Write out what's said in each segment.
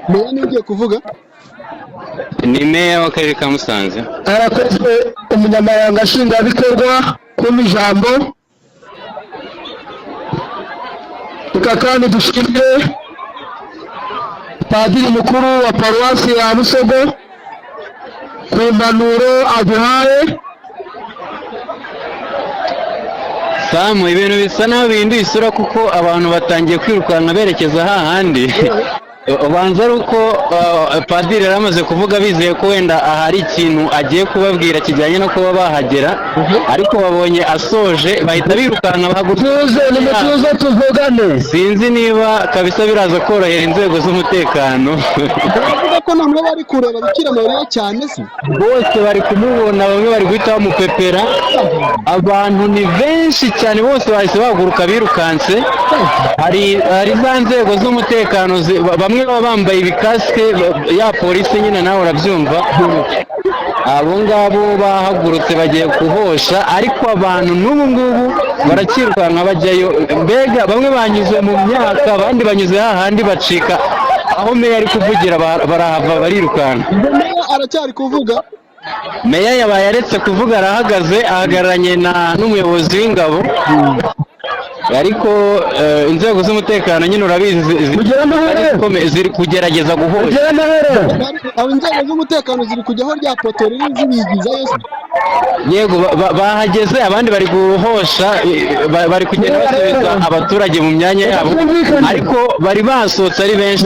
Meya niwe ugiye kuvuga. Ni meya w'akarere ka Musanze. Arakoze umunyamabanga nshingwabikorwa kumpa ijambo. Reka kandi dushimire padiri mukuru wa paruwasi ya Busogo ku mpanuro aduhaye. Samu, ibintu bisa naho bihinduye isura kuko abantu batangiye kwirukanka berekeza hahandi. Ubanza ari uko padiri yari amaze kuvuga, bizeye ko wenda ahari ikintu agiye kubabwira kijyanye no kuba bahagera, ariko babonye asoje bahita birukanka bahaguruka. Tuze, nimutuze tuvugane. Sinzi niba kabisa biraza korohera inzego z'umutekano. Baravuga ko noneho bari kureba Bikira Mariya cyane se. Bose bari kumubona, bamwe bari guhita bamupepera. Abantu ni benshi cyane, bose bahise bahaguruka birukanse. Hari za nzego z'umutekano, bamwe baba bambaye ibikasike ya polisi nyine, nawe urabyumva. Abo ngabo bahagurutse bagiye kuhosha, ariko abantu n'ubu ngubu barakirukanka bajyayo. Mbega bamwe banyuze mu myaka, abandi banyuze hahandi bacika aho meya ari kuvugira, barahava barirukanka. Ngo meya aracyari kuvuga? Meya yabaye aretse kuvuga, arahagaze, ahagararanye n'umuyobozi w'ingabo, ariko inzego z'umutekano nyine urabizi Mugire amahoro. ziri kugerageza guhosha. Mugire amahoro. Abo inzego z'umutekano ziri kujya aho rya poto riri zibigizayo se? Yego, bahageze, abandi bari guhosha, bari kugenda basubiza abaturage mu myanya yabo, ariko bari basohotse ari benshi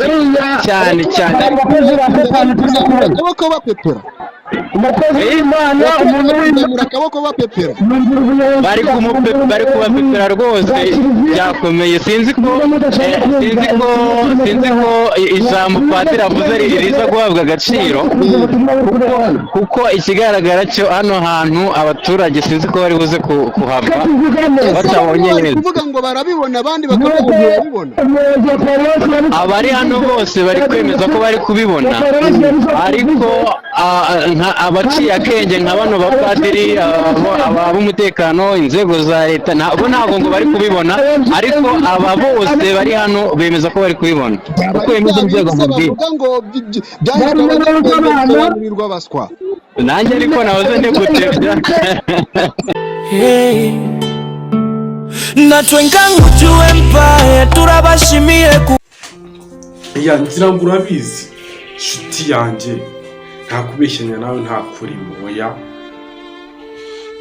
cyane cyane. Abakozi ba Satani turimo Kuzamura kubona. akaboko bapepera. Umukozi w'Imana, umuntu Abaturage w'Imana. kuzamura akaboko bapepera. Numvira ubuyobozi. Bari kubapepera rwose, byakomeye. Sinzi ko ijambo padiri avuze riza guhabwa agaciro, kuko ikigaragara cyo hano hantu abaturage sinzi ko bari buze kuhava Ese batabonye bamwe bari neza. kuvuga ngo barabibona, abandi bakavuga ngo ntibabibona. Abari hano bose bari kwemeza ko bari kubibona, ariko abaciye akenge nka bano bapadiri, ab'umutekano, inzego za leta, bo ntabwo ngo bari kubibona, ariko aba bose bari hano bemeza ko bari kubibona Byaba uko ari bemeza bya inzego bindi se mubwira. bavuga ngo byahishwe abanyabwenge bisobanurirwa abaswa. Nanjye ariko nahoze ndi gutebya. Hey. Natwe nka Nkuju Empire turabashimiye ku Ya, ngira ngo urabizi nshuti yanjye, nta kubeshyanya nawe, nta kurimo. Oya,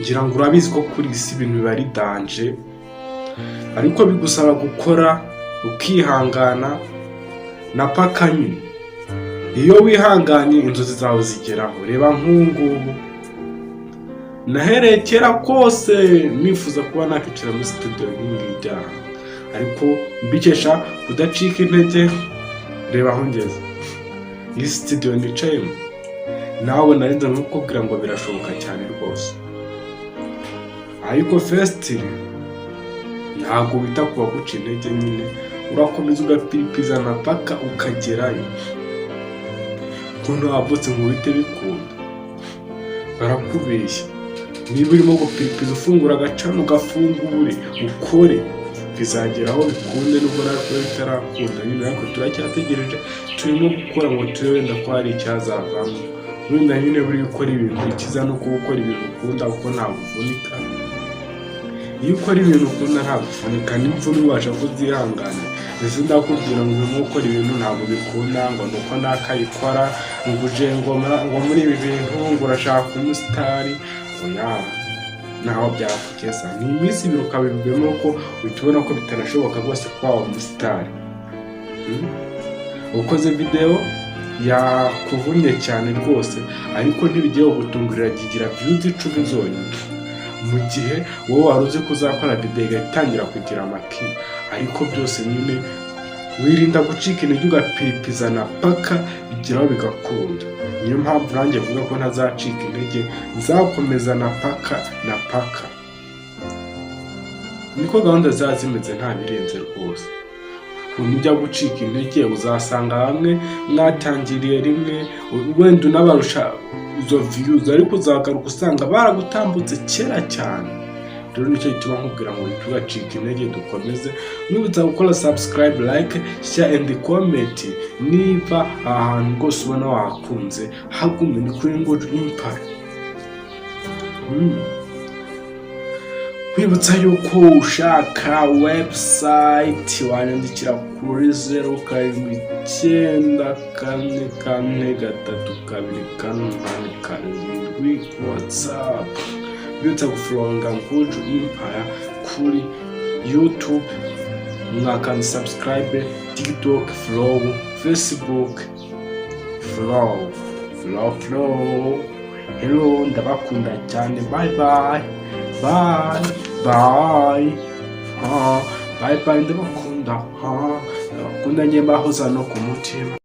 ngira ngo urabizi ko kuri iyi si ibintu biba ari danger, ariko bigusaba gukora ukihangana na paka nyine. Iyo wihanganye inzozi zawe zigeraho. Reba nk'ubu ngubu, nahereye kera kose nifuza kuba nakwicara muri studio nk'iyi byaha, ariko mbikesha kudacika intege, reba aho ngeze. Iyi studio nicayemo, nawe narinze nkukubwira ngo birashoboka cyane rwose. Ariko first ntabwo wita ku baguca intege nyine, urakomeza ugapipizana paka ukagerayo. Ukuntu wavutse ngo uhite bikunda, barakubeshya. Niba urimo gupiripiza, ufungura agacano, ugafungure ukore, bizagera aho bikunde. Nubwo natwe bitarakunda nyine, ariko turacyategereje, turimo gukora ngo turebe wenda ko hari icyazavamo. Wenda nyine buri gukora ibintu ikiza no kuba ukora ibintu ukunda, kuko ntabwo uvunika. Iyo ukora ibintu ukunda ntabwo uvunika, n'imvune ubasha kuzihangana. Ndetse ndakubwira ngo urimo gukora ibintu ntabwo bikunda, ngo ni uko nakayikora, ngo uje ngo muri ibi bintu ngo urashaka umusitari. Oya, ntaho byakugeza. Ni iminsi 2 ukabivuyemo, ko uhita ubona ko bitanashoboka rwose kuba waba umusitari. Ukoze videwo yakuvunnye cyane rwose, ariko ntibigiye kugutungurira, kigira views 10 zonyine, mu gihe wowe wari uzi ko uzakora videwo igatangira kugira amaki. Ariko byose nyine wirinda gucika intege, ugapiripizana paka bigeraho bigakunda. Niyo mpamvu nanjye mvuga ko ntazacika intege, nzakomeza na paka na paka. Niko gahunda ziba zimeze, nta birenze rwose. Ukuntu ujya gucika intege, uzasanga bamwe mwatangiriye rimwe, wenda unabarusha izo views, ariko uzagaruka usanga baragutambutse kera cyane. Rero nicyo gituma nkubwira ngo ntugacike intege, dukomeze. Mwibutsa gukora subscribe, like, share and comment. Niba aha hantu rwose ubona wahakunze, hagume. Ni kuri Nguju Empire. Kwibutsa yuko ushaka website wanyandikira kuri 0794432487 ku WhatsApp. Bibutsa gufollowinga Nguju Empire kuri YouTube, mwakanda subscribe, TikTok follow, Facebook follow, follow, follow. Hello, ndabakunda cyane. Bye bye bye bye. Ah, bye bye, ndabakunda. Ah, ndabakunda njye, mbahoza no ku mutima.